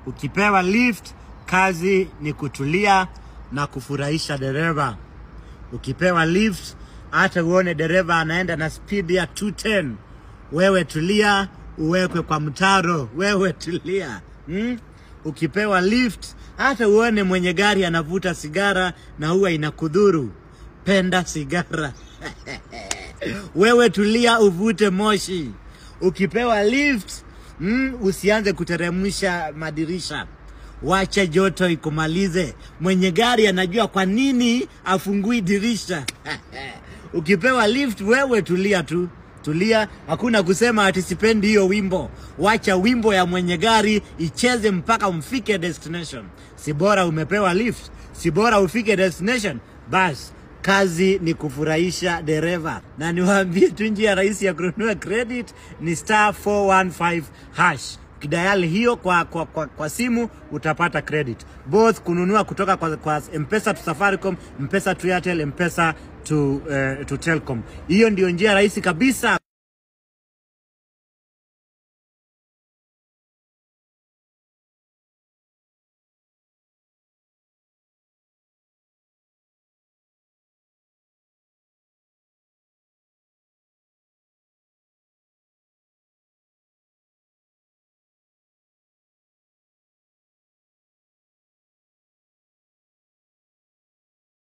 Ukipewa lift, kazi ni kutulia na kufurahisha dereva. Ukipewa lift, hata uone dereva anaenda na speed ya 210, wewe tulia, uwekwe kwa mtaro, wewe tulia. Ukipewa lift, hata uone mwenye gari anavuta sigara na huwa inakudhuru, penda sigara. Wewe tulia, uvute moshi. Ukipewa lift, usianze kuteremsha madirisha, wacha joto ikumalize. Mwenye gari anajua kwa nini afungui dirisha. Ukipewa lift, wewe tulia tu, tulia. Hakuna kusema ati sipendi hiyo wimbo. Wacha wimbo ya mwenye gari icheze mpaka mfike destination. Si bora umepewa lift, si bora ufike destination? Bas, kazi ni kufurahisha dereva. Na niwaambie tu njia rahisi ya kununua credit ni star 415 hash. Ukidial hiyo kwa simu utapata credit. Both kununua kutoka kwa M-Pesa to Safaricom, M-Pesa to Airtel, M-Pesa to Telkom. Hiyo ndio njia rahisi kabisa.